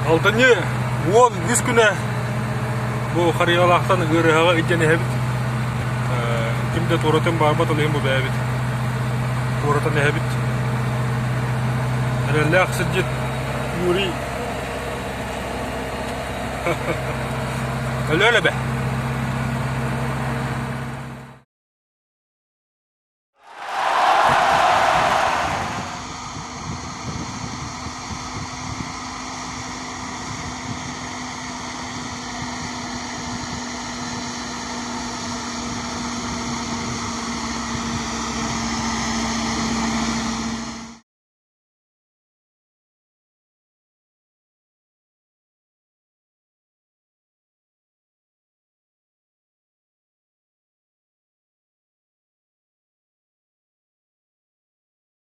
Алтынньы 13 күнэ бу Харыйалаахтан ыарыһаҕа илдьэн иһэбит. Ким да туоратын баарбат, ол иһин бу бэйэбит туоратан иһэбит. Эрэллээх сирдьит Юрий Өлөөн эбэ.